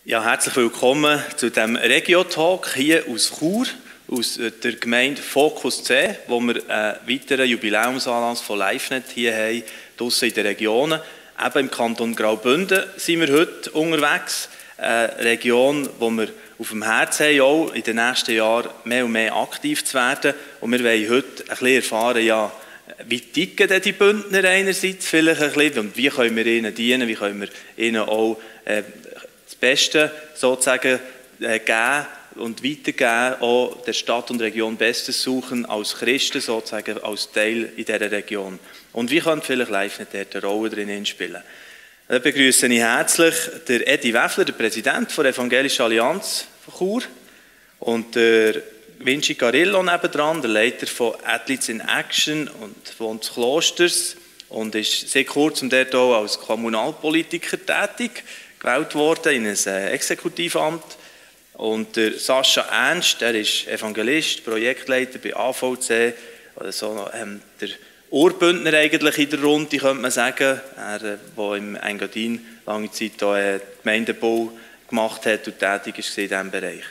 Ja, herzlich willkommen zu diesem Regio-Talk hier aus Chur, aus der Gemeinde Fokus C, wo wir einen weiteren Jubiläumsanlass von LiveNet hier haben, draussen in den Regionen. Eben im Kanton Graubünden sind wir heute unterwegs, eine Region, wo wir auf dem Herzen haben, auch in den nächsten Jahren mehr und mehr aktiv zu werden. Und wir wollen heute ein bisschen erfahren, ja, wie ticken denn die Bündner einerseits vielleicht ein bisschen und wie können wir ihnen dienen, wie können wir ihnen auch das Beste sozusagen geben und weitergeben, auch der Stadt und Region Bestes suchen als Christen sozusagen, als Teil in dieser Region. Und wie könnte vielleicht LiveNet dort eine Rolle drin spielen? Da begrüße ich herzlich den Edi Wäffler, der Präsident der Evangelischen Allianz von Chur, und der Vinci Carillo nebendran, der Leiter von Athletes in Action und von des Klosters und ist seit kurzem dort auch als Kommunalpolitiker tätig, gewählt worden in ein Exekutivamt. Und der Sascha Ernst, der ist Evangelist, Projektleiter bei AVC, also der Urbündner eigentlich in der Runde, könnte man sagen, der im Engadin lange Zeit auch Gemeindebau gemacht hat und tätig ist in diesem Bereich.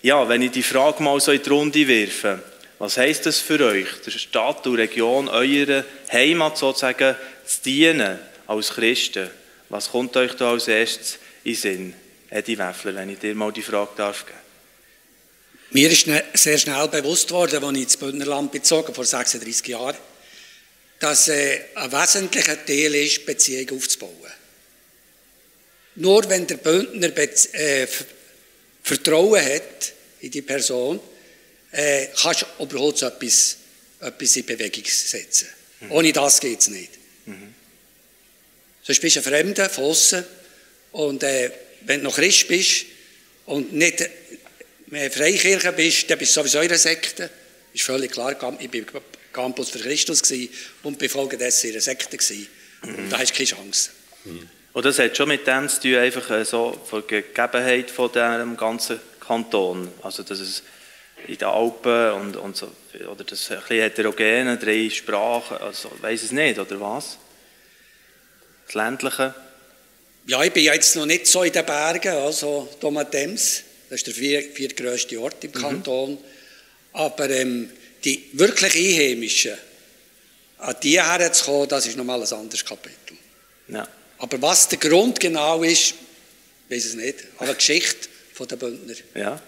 Ja, wenn ich die Frage mal so in die Runde werfe, was heisst das für euch, der Stadt und Region, eurer Heimat sozusagen zu dienen als Christen? Was kommt euch da als erstes in den Sinn? Edi Wäffler, wenn ich dir mal die Frage darf geben. Mir ist sehr schnell bewusst worden, als ich ins Bündnerland bezogen vor 36 Jahren, dass ein wesentlicher Teil ist, Beziehungen aufzubauen. Nur wenn der Bündner Vertrauen hat in die Person, kannst du überhaupt so etwas in Bewegung setzen. Ohne das geht es nicht. Sonst bist du ein Fremder von aussen. Und wenn du noch Christ bist und nicht Freikirche bist, dann bist du sowieso in einer Sekte. Ist völlig klar. Ich war Campus für Christus und bin folgedessen in einer Sekte. Und da hast du keine Chance. Und das hat schon mit dem zu tun, einfach so von der Gegebenheit von diesem ganzen Kanton. Also, dass es in den Alpen und so, oder das ein bisschen heterogene, 3 Sprachen, also, ich weiss es nicht, oder was? Das Ländliche? Ja, ich bin jetzt noch nicht so in den Bergen, also Domatems, das ist der viertgrösste Ort im Kanton. Aber die wirklich Einheimischen, an die herzukommen, das ist nochmal ein anderes Kapitel. Ja. Aber was der Grund genau ist, weiß es nicht. Aber eine Geschichte der Bündner. Ja,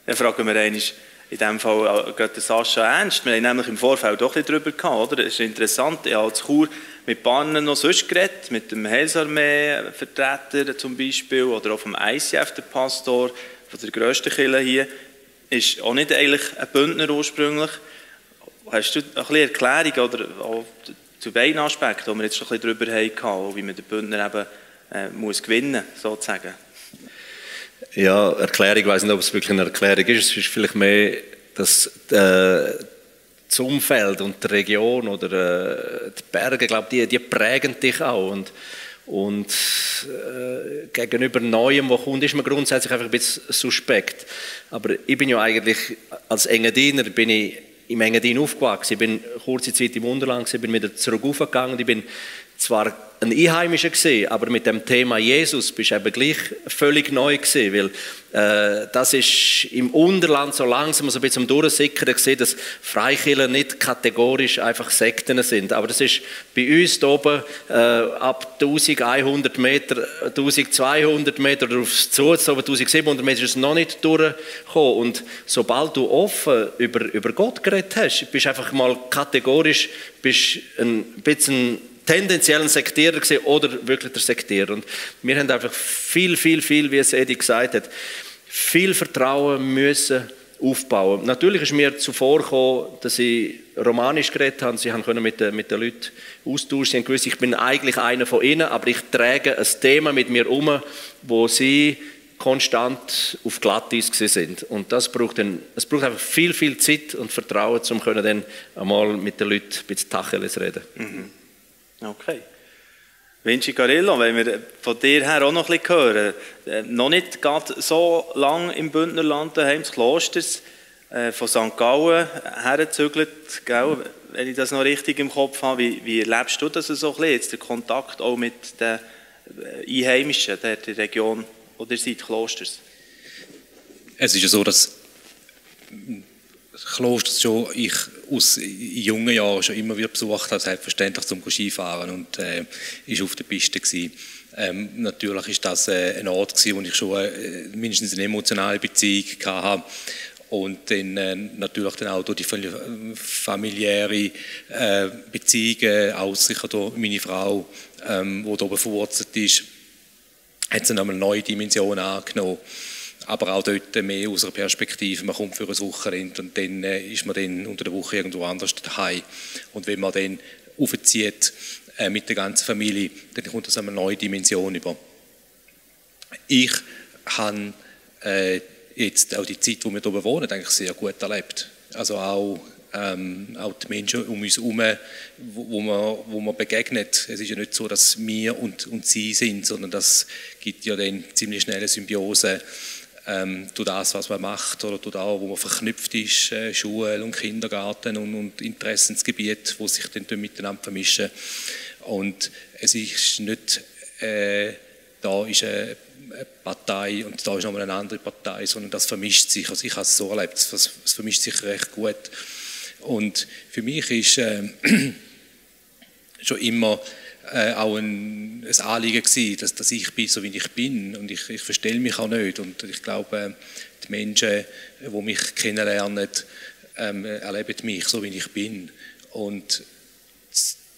dann fragen wir einmal in diesem Fall gerade Sascha Ernst. Wir haben nämlich im Vorfeld auch ein bisschen darüber gehabt, oder? Es ist interessant, ich habe als Chur mit Bahnen noch sonst geredet, mit dem Heilsarmee-Vertreter zum Beispiel, oder auch vom ICF, der Pastor, von der grössten Kirche hier, ist auch nicht eigentlich ein Bündner ursprünglich. Hast du ein bisschen Erklärung oder auch zu beiden Aspekten, die wir jetzt schon ein bisschen darüber hatten, wie man den Bündner eben muss gewinnen muss, sozusagen? Ja, Erklärung, ich weiss nicht, ob es wirklich eine Erklärung ist. Es ist vielleicht mehr, dass das Umfeld und die Region oder die Berge, glaube ich, die prägen dich auch. Und gegenüber Neuem, was kommt, ist man grundsätzlich einfach ein bisschen suspekt. Aber ich bin ja eigentlich, als Engadiner bin ich im Engadin aufgewachsen. Ich bin kurze Zeit im Unterland, bin wieder zurück aufgegangen. Ich bin zwar ein Einheimischer gewesen, aber mit dem Thema Jesus bist du eben gleich völlig neu gewesen, weil das ist im Unterland so langsam so ein bisschen am Durchsickern gesehen, dass Freikirchen nicht kategorisch einfach Sekten sind. Aber das ist bei uns hier oben ab 1100 Meter, 1200 Meter oder aufs Zu, 1700 Meter ist es noch nicht durchgekommen. Und sobald du offen über Gott geredet hast, bist du einfach mal kategorisch ein bisschen tendenziell ein Sektierer gewesen oder wirklich der Sektierer. Und wir haben einfach viel, wie es Edi gesagt hat, viel Vertrauen müssen aufbauen. Natürlich ist mir zuvor gekommen, dass ich Romanisch geredet habe. Sie können mit den Leuten austauschen. Sie haben gewusst, ich bin eigentlich einer von ihnen, aber ich trage ein Thema mit mir wo sie konstant auf Glatteis sind. Und es braucht einfach viel Zeit und Vertrauen, um dann einmal mit den Leuten ein bisschen Tacheles reden. Okay. Vinci Carillo, wenn wir von dir her auch noch ein bisschen hören, noch nicht gerade so lange im Bündnerland daheim, des Klosters, von St. Gallen hergezügelt, wenn ich das noch richtig im Kopf habe. Wie erlebst du das so ein bisschen, jetzt der Kontakt auch mit den Einheimischen der Region ihr seid, Klosters? Es ist ja so, dass Klosters schon ich aus jungen Jahren schon immer wieder besucht habe, selbstverständlich zum Skifahren und ist auf der Piste gewesen. Natürlich ist das ein Ort gewesen, wo ich schon mindestens eine emotionale Beziehung hatte. Und dann natürlich dann auch durch die familiäre Beziehungen, auch sicher durch meine Frau, die da oben verwurzelt ist, hat es dann einmal eine neue Dimension angenommen. Aber auch dort mehr aus einer Perspektive, man kommt für ein Wochenende und dann ist man dann unter der Woche irgendwo anders daheim. Und wenn man dann aufzieht mit der ganzen Familie, dann kommt das eine neue Dimension über. Ich habe jetzt auch die Zeit, wo wir hier oben wohnen, eigentlich sehr gut erlebt. Also auch die Menschen um uns herum, wo man begegnet. Es ist ja nicht so, dass wir und sie sind, sondern das gibt ja dann ziemlich schnell eine Symbiose durch das, was man macht oder durch das, wo man verknüpft ist, Schule und Kindergarten und Interessensgebiet, wo sich dann miteinander vermischen. Und es ist nicht, da ist eine Partei und da ist nochmal eine andere Partei, sondern das vermischt sich. Also ich habe es so erlebt, es vermischt sich recht gut. Und für mich ist schon immer auch ein Anliegen gewesen, dass ich bin, so wie ich bin. Und ich verstelle mich auch nicht. Und ich glaube, die Menschen, die mich kennenlernen, erleben mich so, wie ich bin. Und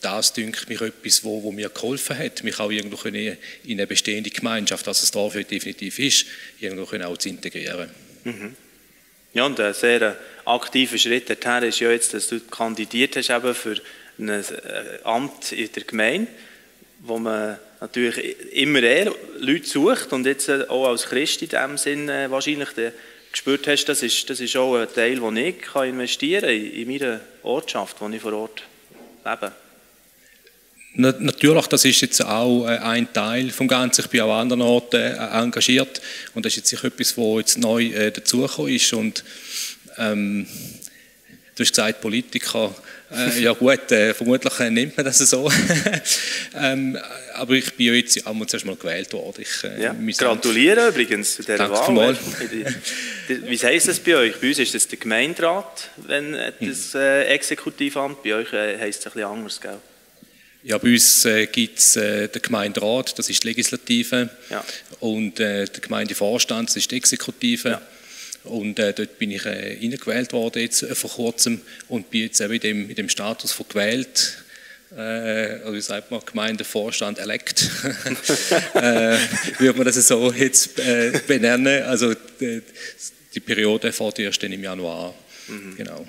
das dünkt mich etwas, wo mir geholfen hat, mich auch irgendwo in eine bestehende Gemeinschaft, was es dafür definitiv ist, irgendwo auch zu integrieren. Mhm. Ja, und ein sehr aktiver Schritt dorthin ist ja jetzt, dass du kandidiert hast eben für ein Amt in der Gemeinde, wo man natürlich immer Leute sucht und jetzt auch als Christ in diesem Sinn wahrscheinlich gespürt hast, das ist auch ein Teil, den ich investieren kann in meiner Ortschaft, wo ich vor Ort lebe. Natürlich, das ist jetzt auch ein Teil vom Ganzen. Ich bin auch an anderen Orten engagiert und das ist jetzt sicher etwas, was jetzt neu dazugekommen ist. Und du hast gesagt, Politiker, ja gut, vermutlich nimmt man das so. Aber ich bin ja jetzt auch zuerst mal gewählt worden. Gratuliere übrigens zu dieser Wahl. Wie heisst das bei euch? Bei uns ist das der Gemeinderat, wenn das Exekutivamt, bei euch heisst es ein bisschen anders, gell? Ja, bei uns gibt es den Gemeinderat, das ist die Legislative, ja. Und der Gemeindevorstand, das ist die Exekutive. Ja. Und dort bin ich reingewählt worden jetzt vor kurzem und bin jetzt eben in dem Status von gewählt, also wie sagt man, Gemeindevorstand elect, würde man das so jetzt benennen. Also die Periode fährt erst dann im Januar. Mhm. Genau.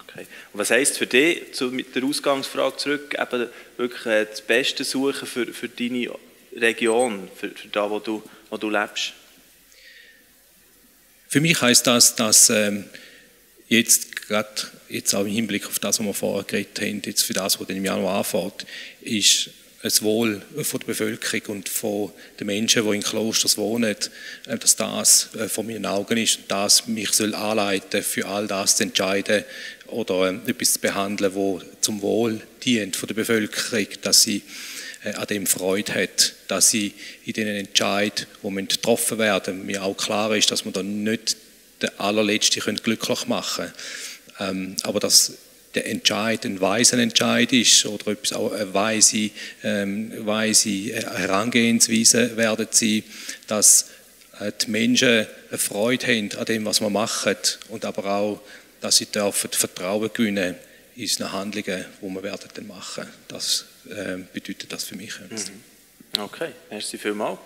Okay. Und was heisst für dich, mit der Ausgangsfrage zurück, eben wirklich das Beste suchen für deine Region, für da, wo du lebst? Für mich heisst das, dass jetzt gerade jetzt auch im Hinblick auf das, was wir vorher geredet haben, jetzt für das, was dann im Januar anfängt, ist das Wohl von der Bevölkerung und von den Menschen, die in Klosters wohnen, dass das vor meinen Augen ist und das mich soll anleiten, für all das zu entscheiden oder etwas zu behandeln, was zum Wohl dient von der Bevölkerung, dass sie an dem Freude hat, dass sie in den Entscheidungen, die getroffen werden, mir auch klar ist, dass man dann nicht den allerletzten glücklich machen können, aber dass der Entscheid ein weiser Entscheid ist oder etwas auch eine weise Herangehensweise werden sie, dass die Menschen eine Freude haben an dem, was wir machen und aber auch, dass sie dürfen Vertrauen gewinnen in unsere Handlungen, die wir werden dann machen. Das bedeutet das für mich. Okay, merci vielmals.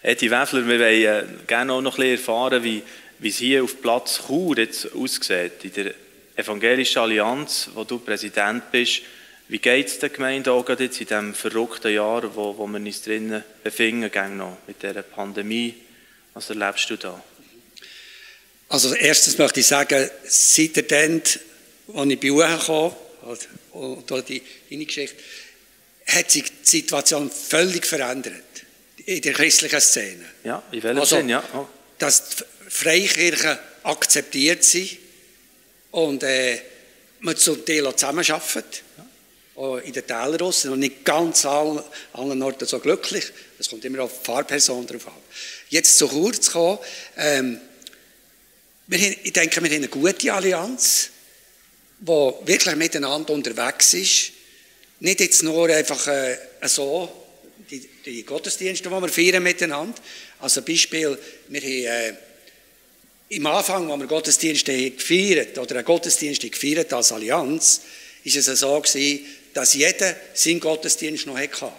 Edi Wäfler, wir wollen gerne auch noch ein bisschen erfahren, wie es hier auf Platz Chur jetzt aussieht, in der Evangelischen Allianz, wo du Präsident bist. Wie geht es der Gemeinde auch gerade jetzt in diesem verrückten Jahr, wo wir uns drinnen befinden, noch mit dieser Pandemie? Was erlebst du da? Also erstens möchte ich sagen, seit der Dent, als ich bei euch kam, oder deine Geschichte, hat sich die Situation völlig verändert in der christlichen Szene. Ja, in welchem Sinn, ja. Oh. Dass die Freikirchen akzeptiert sind und man zum Teil auch zusammenarbeitet. Ja. auch in den Tälern draussen, und nicht ganz allen Orten so glücklich. Das kommt immer auf die Fahrperson drauf an. Jetzt zu Chur zu kommen, ich denke, wir haben eine gute Allianz, die wirklich miteinander unterwegs ist. Nicht jetzt nur einfach so, die Gottesdienste, die wir feiern miteinander. Also Beispiel, wir haben im Anfang, als wir Gottesdienste gefeiert oder einen Gottesdienst gefeiert als Allianz, ist es so gewesen, dass jeder seinen Gottesdienst noch hatte.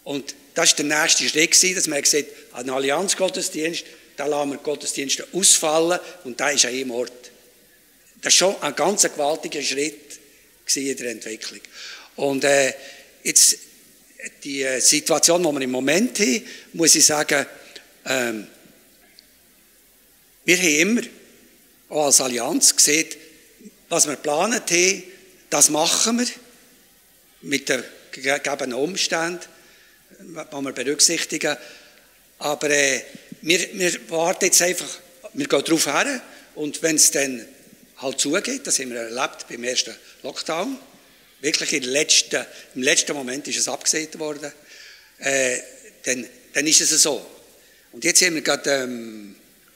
Und das war der nächste Schritt, dass man gesagt hat, einen Allianzgottesdienst, da lassen wir die Gottesdienste ausfallen und da ist an einem Ort. Das war schon ein ganz gewaltiger Schritt in der Entwicklung. Und jetzt die Situation, die wir im Moment haben, muss ich sagen, wir haben immer auch als Allianz gesehen, was wir geplant haben, das machen wir mit den gegebenen Umständen, die wir berücksichtigen. Aber wir warten jetzt einfach, wir gehen darauf her und wenn es dann halt zugeht, das haben wir erlebt beim ersten Lockdown, wirklich im letzten Moment ist es abgesagt worden, dann ist es so. Und jetzt haben wir gerade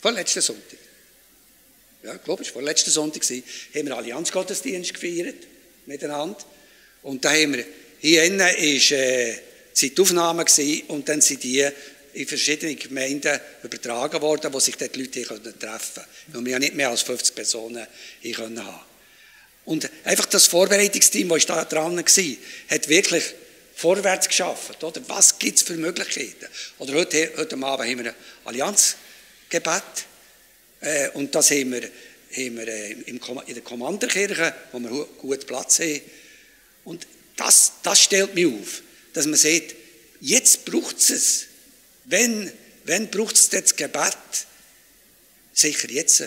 vorletzten Sonntag, ja, ich glaube, es war vorletzten Sonntag, haben wir Allianzgottesdienst gefeiert miteinander. Und da haben wir, hier innen war Zeitaufnahme und dann sind die in verschiedenen Gemeinden übertragen worden, wo sich dort die Leute treffen konnten. Weil wir ja nicht mehr als 50 Personen haben können. Und einfach das Vorbereitungsteam, das da dran war, hat wirklich vorwärts geschafft. Oder? Was gibt es für Möglichkeiten? Oder heute Abend haben wir ein Allianzgebet. Und das haben wir in der Kommanderkirche, wo wir gut Platz haben. Und das stellt mich auf, dass man sagt, jetzt braucht es. Wenn braucht es das Gebet? Sicher jetzt.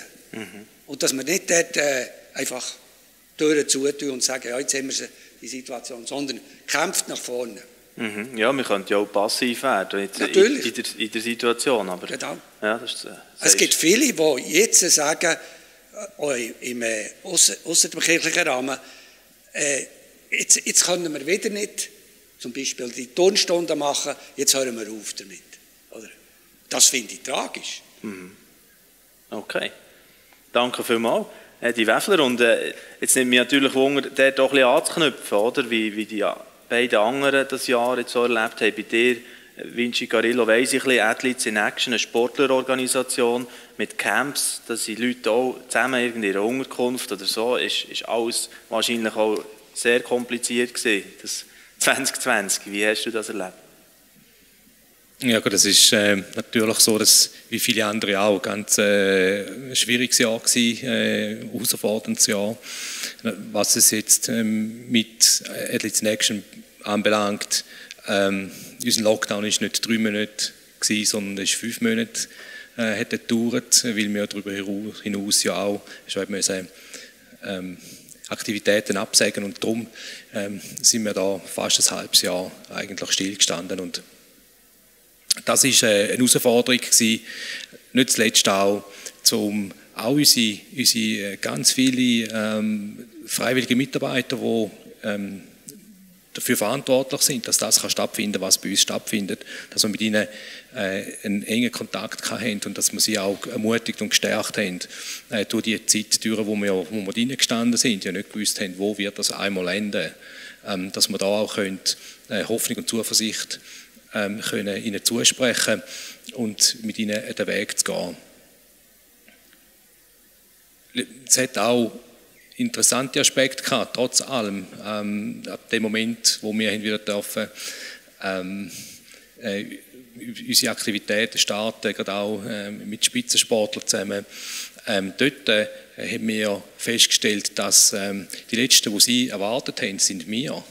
Und dass wir nicht dort einfach Türen zutun und sagen, ja, jetzt haben wir die Situation, sondern kämpft nach vorne. Ja, wir könnten ja auch passiv werden jetzt in der Situation. Aber genau. Ja, es gibt viele, die jetzt sagen, ausser dem kirchlichen Rahmen, jetzt können wir wieder nicht zum Beispiel die Turnstunden machen, jetzt hören wir auf damit. Oder? Das finde ich tragisch. Okay. Danke vielmals, Eddie Wäffler. Und jetzt nimmt mich natürlich Wunder, dort auch ein bisschen anzuknüpfen, oder? Wie die beiden anderen das Jahr jetzt so erlebt haben. Bei dir, Vinci Carillo, weiss ich ein bisschen, Athletes in Action, eine Sportlerorganisation mit Camps, dass die Leute auch zusammen in ihrer Unterkunft oder so, ist alles wahrscheinlich auch sehr kompliziert gewesen, das 2020. Wie hast du das erlebt? Ja gut, das ist natürlich so, dass wie viele andere auch ganz schwieriges Jahr war, herausforderndes Jahr. Was es jetzt mit Athletes in Action anbelangt, unser Lockdown war nicht 3 Monate gewesen, sondern es 5 Monate hat gedauert, weil wir darüber hinaus ja auch schon müssen, Aktivitäten absagen und darum sind wir da fast ein halbes Jahr eigentlich stillgestanden und das war eine Herausforderung gewesen, nicht zuletzt auch, um auch unsere ganz viele freiwillige Mitarbeiter, die dafür verantwortlich sind, dass das stattfinden kann, was bei uns stattfindet, dass wir mit ihnen einen engen Kontakt haben und dass wir sie auch ermutigt und gestärkt haben durch die Zeit, wo wir drinnen gestanden sind, ja nicht gewusst haben, wo wird das einmal enden, dass wir da auch Hoffnung und Zuversicht können ihnen zusprechen und mit ihnen den Weg zu gehen. Es hat auch interessante Aspekte gehabt, trotz allem. Ab dem Moment, wo wir wieder dürfen, unsere Aktivitäten starten, gerade auch mit Spitzensportlern zusammen. Dort haben wir festgestellt, dass die Letzten, die sie erwartet haben, sind wir,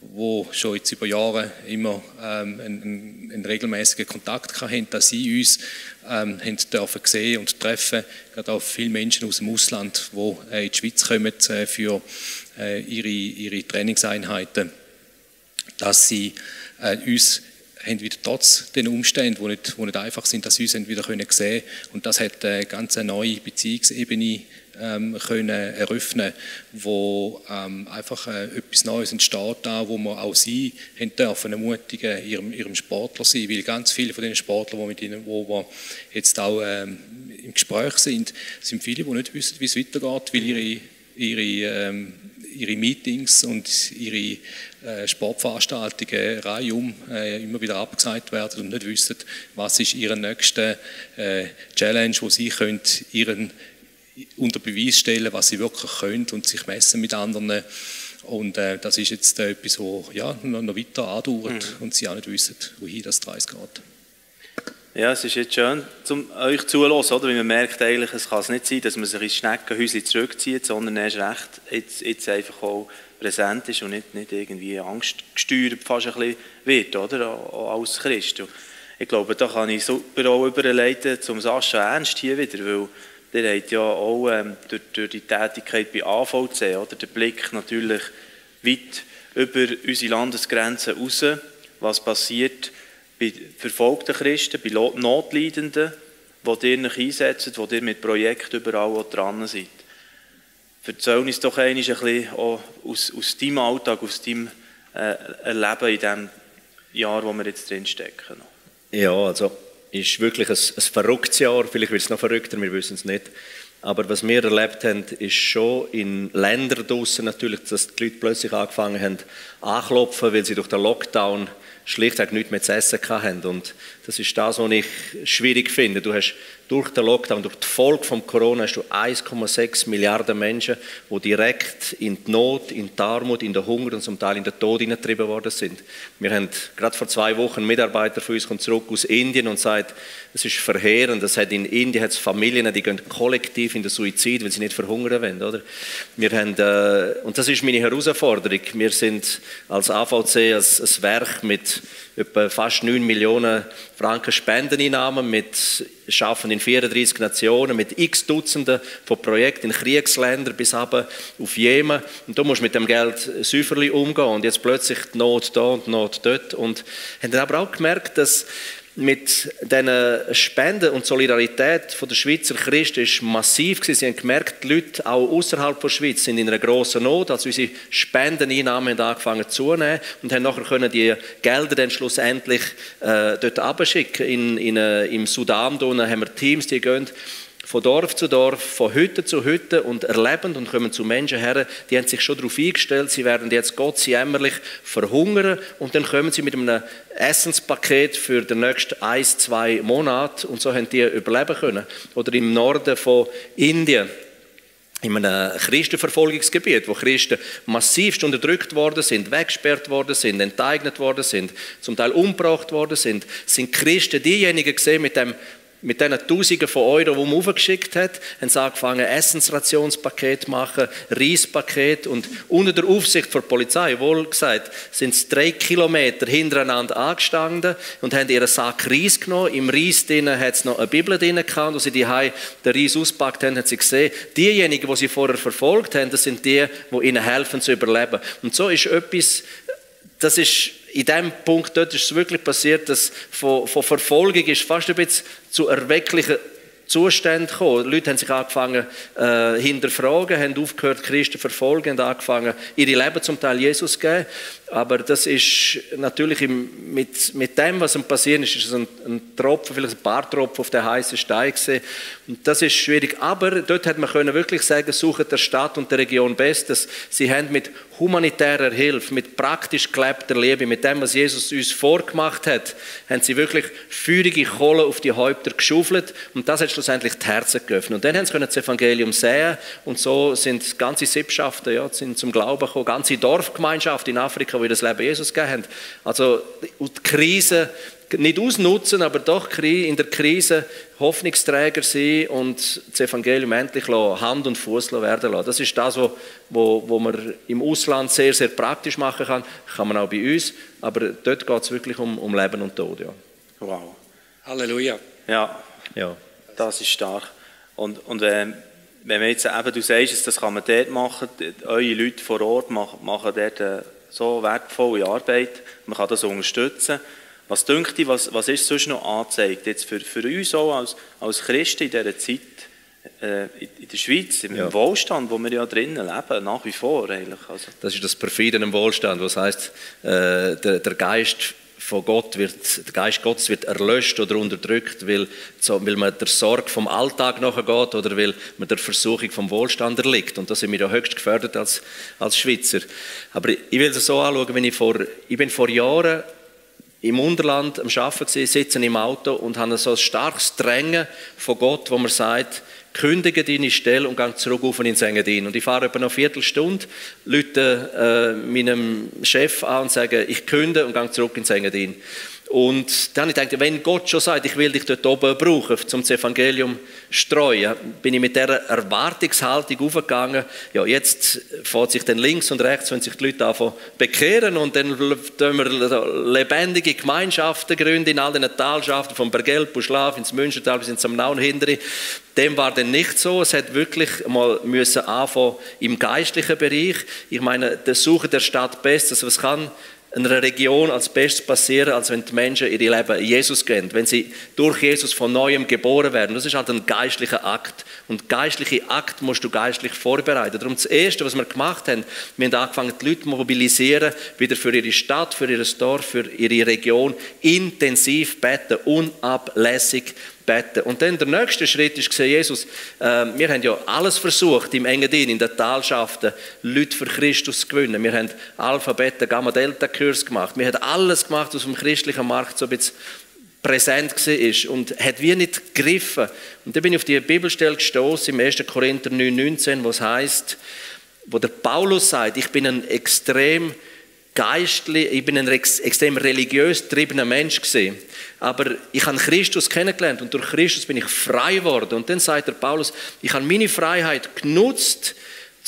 die schon jetzt über Jahre immer einen regelmäßigen Kontakt hatten, dass sie uns haben dürfen sehen und treffen, gerade auch viele Menschen aus dem Ausland, die in die Schweiz kommen für ihre Trainingseinheiten, dass sie uns haben wieder trotz den Umständen, die nicht einfach sind, dass sie uns wieder sehen können. Und das hat eine ganz neue Beziehungsebene können eröffnen, wo einfach etwas Neues entsteht, da, wo wir auch sie haben dürfen ermutigen, ihrem Sportler sein, weil ganz viele von den Sportlern, wo wir jetzt auch im Gespräch sind viele, die nicht wissen, wie es weitergeht, weil ihre Meetings und ihre Sportveranstaltungen reihum immer wieder abgesagt werden und nicht wissen, was ist ihre nächste Challenge, wo sie können ihren unter Beweis stellen, was sie wirklich können und sich messen mit anderen. Und das ist jetzt etwas, was ja, noch weiter andauert und sie auch nicht wissen, wohin das Reis geht. Ja, es ist jetzt schön, euch zuzuhören, oder? Weil man merkt eigentlich, es kann nicht sein, dass man sich ins Schneckenhäuschen zurückzieht, sondern erst recht jetzt einfach auch präsent ist und nicht irgendwie angstgesteuert fast ein bisschen wird, oder? Auch als Christ. Und ich glaube, da kann ich super auch überleiten zum Sascha Ernst hier wieder, weil der hat ja auch durch die Tätigkeit bei AVC, oder, den Blick natürlich weit über unsere Landesgrenzen raus, was passiert bei verfolgten Christen, bei Notleidenden, die ihr euch einsetzt, die ihr mit Projekten überall dran seid. Erzähl uns doch einmal ein bisschen auch aus deinem Alltag, aus deinem Erleben in diesem Jahr, wo wir jetzt drin stecken. Ja, also ist wirklich ein verrücktes Jahr, vielleicht wird es noch verrückter, wir wissen es nicht. Aber was wir erlebt haben, ist schon in Ländern draussen natürlich, dass die Leute plötzlich angefangen haben anklopfen, weil sie durch den Lockdown schlichtweg nichts mehr zu essen hatten. Und das ist das, was ich schwierig finde. Du hast durch den Lockdown, durch die Folge von Corona, hast du 1,6 Milliarden Menschen, die direkt in die Not, in die Armut, in den Hunger und zum Teil in den Tod hineingetrieben worden sind. Wir haben gerade vor 2 Wochen einen Mitarbeiter von uns kommt zurück aus Indien und sagt, es ist verheerend, in Indien hat es Familien, die gehen kollektiv in den Suizid, weil sie nicht verhungern wollen. Oder? Wir haben, und das ist meine Herausforderung. Wir sind als AVC ein Werk mit etwa fast 9 Millionen Franken Spendeneinnahmen, mit arbeiten in 34 Nationen, mit x Dutzenden von Projekten in Kriegsländern bis runter auf Jemen. Und du musst mit dem Geld säuferlich umgehen. Und jetzt plötzlich die Not da und die Not dort. Und haben dann aber auch gemerkt, dass mit diesen Spenden und Solidarität der Schweizer Christen ist massiv gewesen. Sie haben gemerkt, die Leute auch außerhalb der Schweiz sind in einer grossen Not. Also unsere Spendeneinnahmen haben angefangen zuzunehmen und haben nachher können die Gelder dann schlussendlich dort abschicken. Im Sudan haben wir Teams, die gehen von Dorf zu Dorf, von Hütte zu Hütte und erleben und kommen zu Menschen her, die haben sich schon darauf eingestellt, sie werden jetzt gottsjämmerlich verhungern und dann kommen sie mit einem Essenspaket für den nächsten 1-2 Monate und so haben die überleben können. Oder im Norden von Indien, in einem Christenverfolgungsgebiet, wo Christen massivst unterdrückt worden sind, weggesperrt worden sind, enteignet worden sind, zum Teil umgebracht worden sind Christen diejenigen gesehen mit diesen Tausenden von Euro, die man aufgeschickt hat, haben sie angefangen, Essensrationspaket zu machen, Reispaket und unter der Aufsicht der Polizei, wohl gesagt, sind sie 3 Kilometer hintereinander angestanden und haben ihren Sack Reis genommen. Im Reis drinnen hat es noch eine Bibel drin gehabt, als sie den Reis auspackt haben, haben sie gesehen, diejenigen, die sie vorher verfolgt haben, das sind die ihnen helfen zu überleben. Und so ist etwas, das ist in diesem Punkt dort ist es wirklich passiert, dass von Verfolgung ist fast ein bisschen zu erwecklichen Zuständen gekommen. Die Leute haben sich angefangen hinterfragen, haben aufgehört, Christen verfolgen, haben angefangen, ihre Leben zum Teil Jesus zu geben. Aber das ist natürlich mit dem, was passiert ist, es ein Tropfen, vielleicht ein paar Tropfen auf den heißen Stein gewesen. Und das ist schwierig. Aber dort hat man können wirklich sagen, suchen der Stadt und der Region Bestes. Sie haben mit humanitärer Hilfe, mit praktisch gelebter Liebe, mit dem, was Jesus uns vorgemacht hat, haben sie wirklich feurige Kohle auf die Häupter geschaufelt. Und das hat schlussendlich die Herzen geöffnet. Und dann haben sie das Evangelium sehen. Und so sind ganze Sippschaften sind zum Glauben gekommen, ganze Dorfgemeinschaften in Afrika, die das Leben Jesus gegeben haben. Also die Krise nicht ausnutzen, aber doch in der Krise Hoffnungsträger sein und das Evangelium endlich Hand und Fuß werden lassen. Das ist das, was man im Ausland sehr, sehr praktisch machen kann man auch bei uns, aber dort geht es wirklich um Leben und Tod. Ja. Wow. Halleluja. Ja, das ist stark. Und wenn man jetzt eben, du sagst es, das kann man dort machen, eure Leute vor Ort machen dort so wertvolle Arbeit, man kann das unterstützen. Was denkt ihr, was ist sonst noch angezeigt, jetzt für uns auch als Christen in dieser Zeit, in der Schweiz, im Wohlstand, wo wir ja drinnen leben, nach wie vor eigentlich. Also. Das ist das Perfide im Wohlstand, was heisst, der Geist von Gott der Geist Gottes wird erlöscht oder unterdrückt, weil man der Sorge vom Alltag nachgeht oder weil man der Versuchung vom Wohlstand erliegt. Und da sind wir ja höchst gefördert als Schweizer. Aber ich will es so anschauen, wenn ich bin vor Jahren im Unterland am Arbeiten gewesen, sitze im Auto und habe so ein starkes Drängen von Gott, wo man sagt, kündige deine Stelle und gehe zurück auf ins Engadin. Und ich fahre etwa noch eine Viertelstunde, rufe meinem Chef an und sage, ich kündige und gehe zurück ins Engadin. Und dann habe ich gedacht, wenn Gott schon sagt, ich will dich dort oben brauchen, um das Evangelium zu streuen, bin ich mit dieser Erwartungshaltung aufgegangen. Ja, jetzt fährt sich dann links und rechts, wenn sich die Leute anfangen bekehren und dann tun wir lebendige Gemeinschaften gründen in all den Talschaften, von Bergelb, Buschlaf ins Münchental bis ins Samnau und Hinderi. Dem war dann nicht so. Es hat wirklich mal müssen anfangen im geistlichen Bereich. Ich meine, der Suche der Stadt Bestes, was kann einer Region als Bestes passieren, als wenn die Menschen ihr Leben Jesus kennen, wenn sie durch Jesus von Neuem geboren werden. Das ist halt ein geistlicher Akt. Und geistliche Akt musst du geistlich vorbereiten. Darum das Erste, was wir gemacht haben, wir haben angefangen, die Leute zu mobilisieren, wieder für ihre Stadt, für ihr Dorf, für ihre Region, intensiv beten, unablässig beten. Und dann der nächste Schritt ist gesehen, Jesus, wir haben ja alles versucht im Engadin, in den Talschaften, Leute für Christus zu gewinnen. Wir haben Alpha, Beta, Gamma, Delta Kurs gemacht. Wir haben alles gemacht, was auf dem christlichen Markt so ein bisschen präsent war und hat wie nicht gegriffen. Und dann bin ich auf die Bibelstelle gestoßen im 1. Korinther 9,19, wo es heisst, wo der Paulus sagt, ich bin ein extrem religiös getriebener Mensch gewesen. Aber ich habe Christus kennengelernt und durch Christus bin ich frei geworden. Und dann sagt der Paulus, ich habe meine Freiheit genutzt,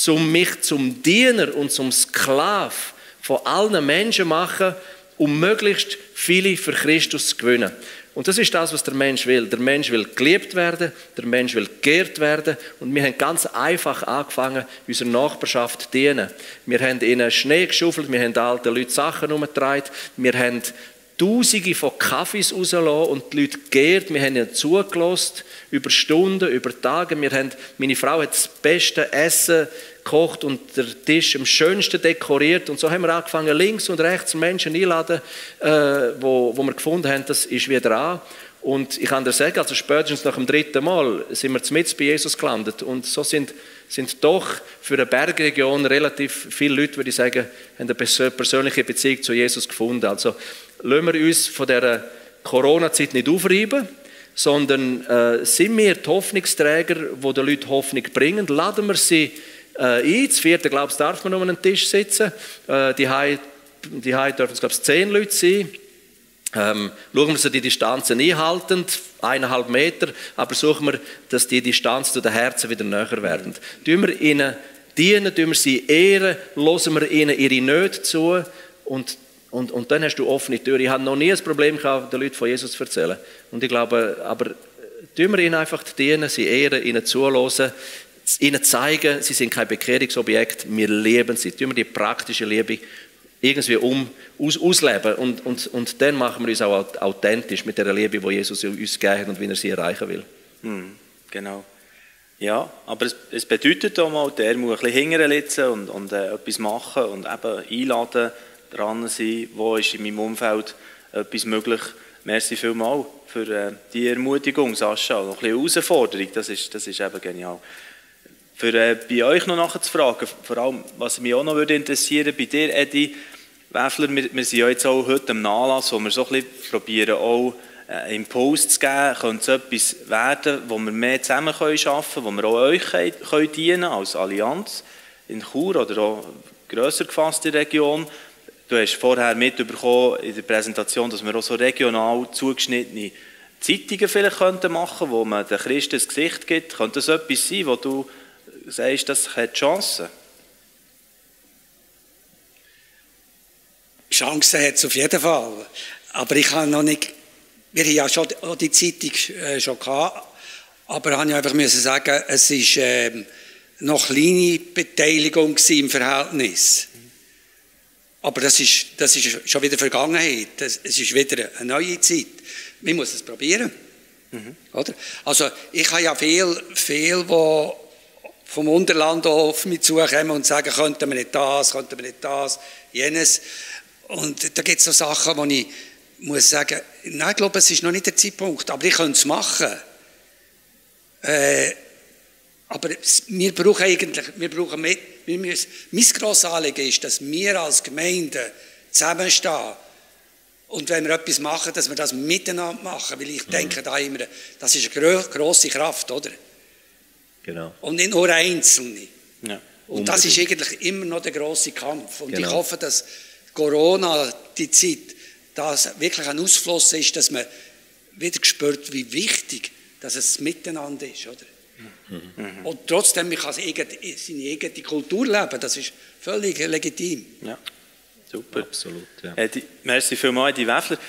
um mich zum Diener und zum Sklav von allen Menschen zu machen, um möglichst viele für Christus zu gewinnen. Und das ist das, was der Mensch will. Der Mensch will geliebt werden, der Mensch will geehrt werden. Und wir haben ganz einfach angefangen, unserer Nachbarschaft zu dienen. Wir haben ihnen Schnee geschaufelt, wir haben alten Leuten Sachen umgetragen, wir haben Tausende von Kaffees rausgelassen und die Leute geehrt. Wir haben ihnen zugelassen, über Stunden, über Tage. Meine Frau hat das beste Essen gekocht und der Tisch am schönsten dekoriert. Und so haben wir angefangen, links und rechts Menschen einzuladen, wo wir gefunden haben, das ist wieder dran. Und ich kann dir sagen, also spätestens nach dem 3. Mal sind wir mitten bei Jesus gelandet. Und so sind doch für eine Bergregion relativ viele Leute, würde ich sagen, haben eine persönliche Beziehung zu Jesus gefunden. Also lassen wir uns von dieser Corona-Zeit nicht aufreiben, sondern sind wir die Hoffnungsträger, die den Leuten Hoffnung bringen. Laden wir sie ein. Das 4. Glaubst darf man um einen Tisch sitzen. Die dürfen es, glaube ich, 10 Leute sein. Schauen wir, dass die Distanzen einhalten, 1,5 Meter, aber suchen wir, dass die Distanz zu den Herzen wieder näher werden. Tun wir ihnen dienen, tun wir sie ehren, hören wir ihnen ihre Nöte zu und dann hast du offene Türen. Ich habe noch nie ein Problem gehabt, den Leuten von Jesus zu erzählen. Und ich glaube, aber tun wir ihnen einfach dienen, sie ehren, ihnen zuhören, ihnen zeigen, sie sind kein Bekehrungsobjekt, wir lieben sie. Tun wir die praktische Liebe irgendwie ausleben und dann machen wir uns auch authentisch mit der Liebe, die Jesus uns gegeben hat und wie er sie erreichen will. Genau. Ja, aber es bedeutet auch mal, der muss ein bisschen hinterlitzen und etwas machen und eben einladen, dran sein, wo ist in meinem Umfeld etwas möglich. Merci vielmals für die Ermutigung, Sascha. Noch ein bisschen Herausforderung, das ist eben genial. Für bei euch noch nachher zu fragen, vor allem, was mich auch noch interessieren würde, bei dir, Edi Wäfler, wir sind ja jetzt auch heute am Anlass, wo wir so ein bisschen probieren, auch Impuls zu geben, könnte es etwas werden, wo wir mehr zusammen arbeiten können, wo wir auch euch können dienen als Allianz in Chur oder auch grösser gefasste Region. Du hast vorher mitbekommen in der Präsentation, dass wir auch so regional zugeschnittene Zeitungen vielleicht machen könnten, wo man den Christen ein Gesicht gibt. Könnte das etwas sein, wo du sagst, das hat Chancen? Chancen hat es auf jeden Fall. Aber ich habe noch nicht, wir haben ja schon die Zeitung schon gehabt, aber habe ich einfach müssen sagen, es war noch kleine Beteiligung im Verhältnis. Aber das ist schon wieder Vergangenheit. Es ist wieder eine neue Zeit. Man muss es probieren. Oder? Also ich habe ja viel, die vom Unterland auf mich zukommen und sagen, könnten wir nicht das, jenes. Und da gibt es so Sachen, wo ich muss sagen, nein, ich glaube, es ist noch nicht der Zeitpunkt, aber ich könnte es machen. Aber wir brauchen mehr, mein grosses Anliegen ist, dass wir als Gemeinde zusammenstehen und wenn wir etwas machen, dass wir das miteinander machen, weil ich denke da immer, das ist eine grosse Kraft, oder? Genau. Und nicht nur Einzelne. Ja. Und das ist eigentlich immer noch der grosse Kampf. Und genau. Ich hoffe, dass Corona, die Zeit, das wirklich ein Ausfluss ist, dass man wieder spürt, wie wichtig dass es miteinander ist, oder? Und trotzdem, man kann seine eigene Kultur leben, das ist völlig legitim. Ja, super. Absolut, ja. Merci vielmals, Edi Wäffler.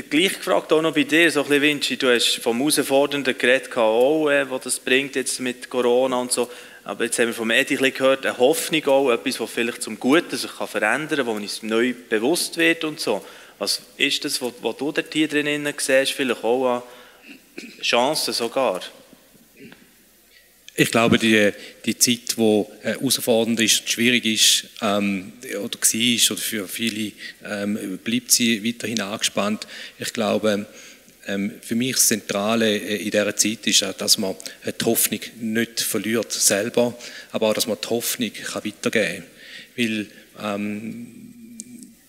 Gleich gefragt auch noch bei dir, so ein bisschen, Vinci, du hast vom Herausfordernden geredet, auch, was das bringt jetzt mit Corona und so. Aber jetzt haben wir vom Edi gehört, eine Hoffnung auch, etwas, was vielleicht zum Guten sich verändern kann, wo man uns neu bewusst wird und so. Was ist das, was du dort hier drinnen siehst, vielleicht auch an Chancen sogar? Ich glaube, die Zeit, die herausfordernd ist, schwierig ist oder war, oder für viele bleibt sie weiterhin angespannt. Ich glaube, für mich das Zentrale in dieser Zeit ist auch, dass man die Hoffnung nicht verliert selber, aber auch, dass man die Hoffnung weitergeben kann. Weil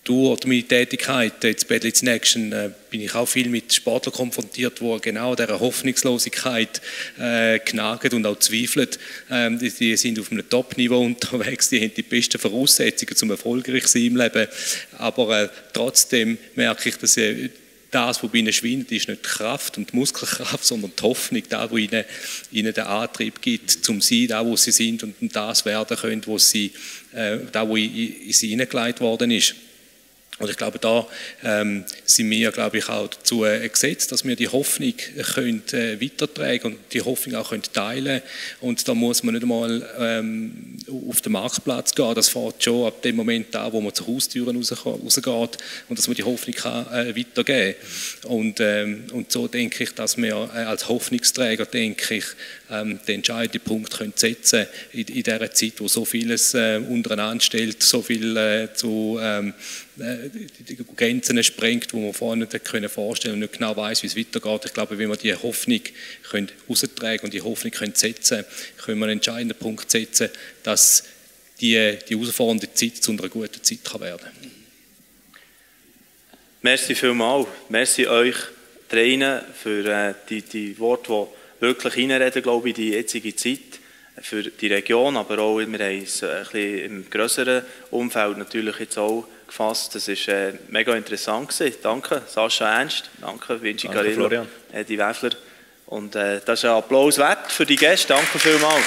durch meine Tätigkeit, jetzt bei Battle Action, bin ich auch viel mit Sportlern konfrontiert, die genau dieser Hoffnungslosigkeit knagen und auch zweifeln. Die sind auf einem Top-Niveau unterwegs, die haben die besten Voraussetzungen zum erfolgreich sein im Leben. Aber trotzdem merke ich, dass das, was bei ihnen schwindet, ist nicht die Kraft und die Muskelkraft, sondern die Hoffnung, da, wo ihnen den Antrieb gibt, zum sein, da, wo sie sind und das werden können, wo in sie hineingelegt worden ist. Und ich glaube, da sind wir, glaube ich, auch dazu gesetzt, dass wir die Hoffnung können, weitertragen und die Hoffnung auch können teilen. Und da muss man nicht einmal auf den Marktplatz gehen. Das fängt schon ab dem Moment an, wo man zur Haustüre rausgeht und dass man die Hoffnung kann, weitergeben kann. Und so denke ich, dass wir als Hoffnungsträger, denke ich, den entscheidenden Punkt können setzen in dieser Zeit, wo so vieles untereinander stellt, so viel zu die Grenzen sprengt, die man vorher nicht vorstellen und nicht genau weiß, wie es weitergeht. Ich glaube, wenn wir die Hoffnung heraustragen und die Hoffnung setzen können wir einen entscheidenden Punkt setzen, dass die herausfordernde Zeit zu einer guten Zeit werden kann. Merci vielmals. Merci euch dreien für die Worte, die wirklich hineinreden, glaube ich, in die jetzige Zeit. Für die Region, aber auch, wir haben es ein bisschen im grösseren Umfeld natürlich jetzt auch gefasst. Das war mega interessant gewesen. Danke, Sascha Ernst. Danke, Vinci Carillo, Edi Wäffler. Und das ist ein Applaus wert für die Gäste. Danke vielmals.